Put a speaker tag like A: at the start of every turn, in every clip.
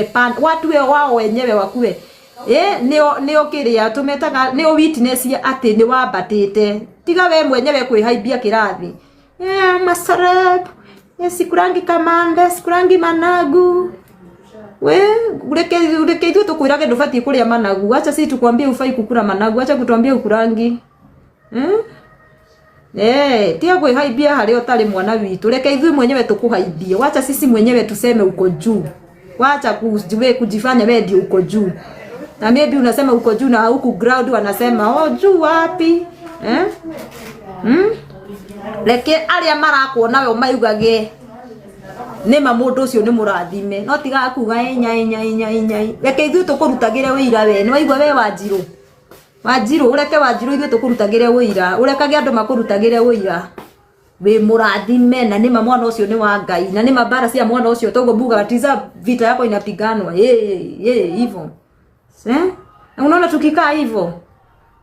A: Pan, watu wao wenyewe wakue nĩo nĩo kĩrĩa tũmetaga nĩo witness atĩ nĩ wambatĩte. Tiga we mwenyewe kwĩhaimbia kĩrathi. Maceleb, sikurangi kamande, sikurangi managu. We reke reke ithuĩ tũkwĩrage ndũbatiĩ kũrĩa managu. Acha si tukwambie ufai kukula managu, acha kutuambia ukurangi. Eh? Tiga kwĩhaimbia harĩa ũtarĩ, mwana witũ. Reke ithuĩ mwenyewe tũkũhaimbie. Wacha sisi mwenyewe tuseme uko juu. Wacha kujifanya wewe ndio uko juu. Na maybe unasema uko juu na huku ground wanasema, "Oh, juu wapi?" Eh? Reke arĩa marakuona we maugage nĩma mũndũ ũcio nĩ mũrathime, no tiga kuga inya inya inya inya. Reke ithuĩ tũkũrutagĩre wĩira. We nĩ waigua, we Wanjirũ? Wanjirũ, ũreke Wanjirũ ithuĩ tũkũrutagĩre wĩira. Ũrekage andũ makũrutagĩre wĩira wĩ mũrathime, na nĩma mwana ũcio nĩ wa Ngai, na nĩma mbara cia mwana ũcio toguo buga tiza vita yako inapiganwa hivyo, eh? Na unaona tukikaa hivyo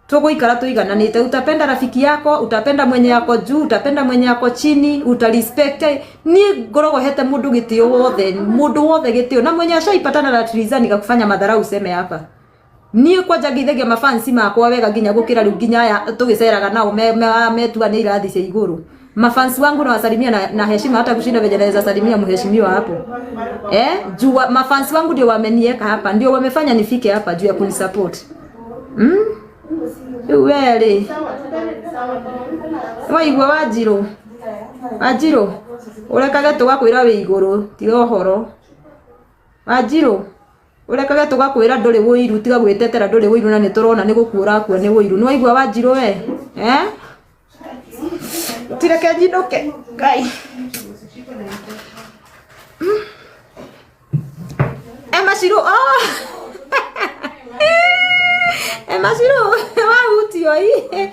A: tuguikara tuigananite. Utapenda rafiki yako, utapenda mwenye yako juu, utapenda mwenye yako chini, utarespect. Niĩ ngoragwo hete mũndũ gĩtĩo wothe, mũndũ wothe gĩtĩo, na mwenye ashaipatana na Triza nikakufanya madharau useme hapa. Niĩ kwanja ngeithagia mafansi makwa wega nginya gũkĩra rĩu nginya aya tũgĩceraga nao metua nĩ irathi cia igũrũ. Mafansi wangu nawasalimia na heshima hata kushinda venye naweza salimia mheshimiwa hapo. Juu mafansi wangu ndio wamenieka hapa, ndio wamefanya nifike hapa juu ya kunisupport. Rĩu we rĩ, waigua Wanjirũ? Wanjirũ, ũrekage tũgakwĩra wĩ igũrũ, tiga ũhoro. Wanjirũ, ũrekage tũgakwĩra ndũrĩ wũiru, tiga gwĩtetera ndũrĩ wũiru, na nĩ tũrona nĩ gũkua ũrakua nĩ wũiru. Nĩ waigua Wanjirũ we? Eh? Tireke njinũke. Ngai. Emma Shiro, oh! Emma Shiro, wahutio ĩ.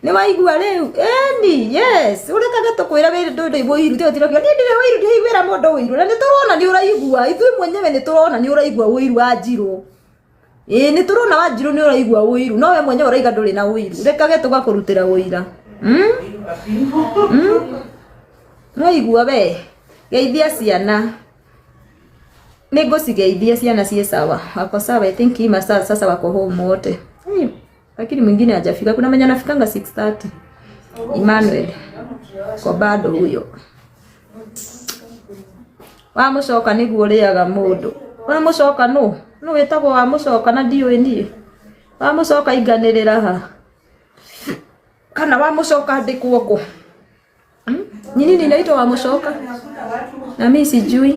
A: Nĩ waigua rĩu? Eni, yes. Ũrekage tũkwĩra wĩ ndũrĩ wũiru, tiga tiga niĩ ndirĩ wũiru, ndiraiguĩra mũndũ wũiru. Na nĩ tũrona nĩ ũraigua, ithuĩ mwenyewe nĩ tũrona nĩ ũraigua wũiru, Wanjirũ. Ĩĩ, nĩ tũrona Wanjirũ nĩ ũraigua wũiru, no we mwenyewe ũraiga ndũrĩ na wũiru. Rekage tũgakũrutĩra wũira. Nĩwaigua we? Geithia ciana. Nĩ ngũcigeithia ciana ciĩ sawa. Wako sawa, I think hii masaa sasa wako home wote. Hey, lakini mwingine hajafika. Kuna mwenye anafikanga 6:30. Emmanuel. Kwa bado huyo. Wamũcoka nĩguo ũrĩaga mũndũ. Wamũcoka nũ? Nũ wĩtagwo wamũcoka na ndiũĩ niĩ? Wamũcoka inganĩrĩra ha? Kana wamũcoka andĩkwo kũ? Hmm? Ni nini inaitwa wamũcoka? Na mimi sijui.